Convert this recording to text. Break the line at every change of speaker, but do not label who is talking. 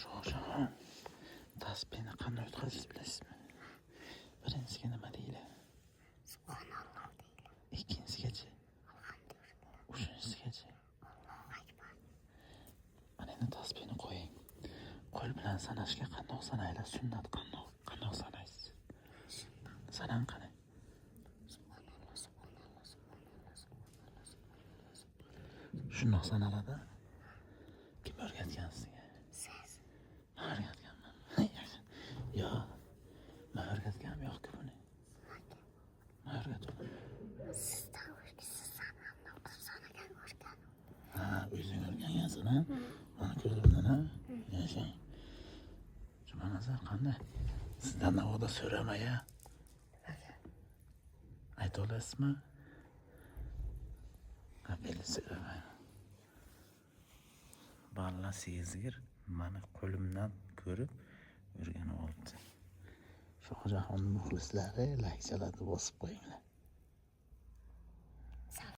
Shohjahon, tasbehni qanday o'tkazasiz, bilasizmi? Birinchisiga nima deyiladi?
Subhanalloh deyiladi.
Ikkinchisigachi?
Alhamdulillah.
Uchinchisigachi?
Allohu akbar.
Ana endi tasbehni qo'ying. Qo'l bilan sanashga qandoq sanaylar? Sunnat qandoq? Qandoq sanaysiz? Sanang qani.
Subhanalloh, subhanalloh, subhanalloh, subhanalloh, subhanalloh, subhanalloh.
Shundoq sanaladi. Kim o'rgatgan sizga?
Siz.
Man o'rgatganman. Yo'q. Man o'rgatganim yo'q-ku buni. Man o'rgatganman.
Sizdan siz sanagan o'rganib.
Ha, o'zing o'rgangansan, ha? Mani ko'zimdan, ha? Yashang. Jumanazar qanday? Sizdan navoda so'ramay, a? Ayta olasizmi? Ha, beli so'ramayman. Balla sezgir, mani qo'limdan ko'rib o'rganib olibdi. Shohjahon muxlislari, laykchalarni bosib qo'yinglar.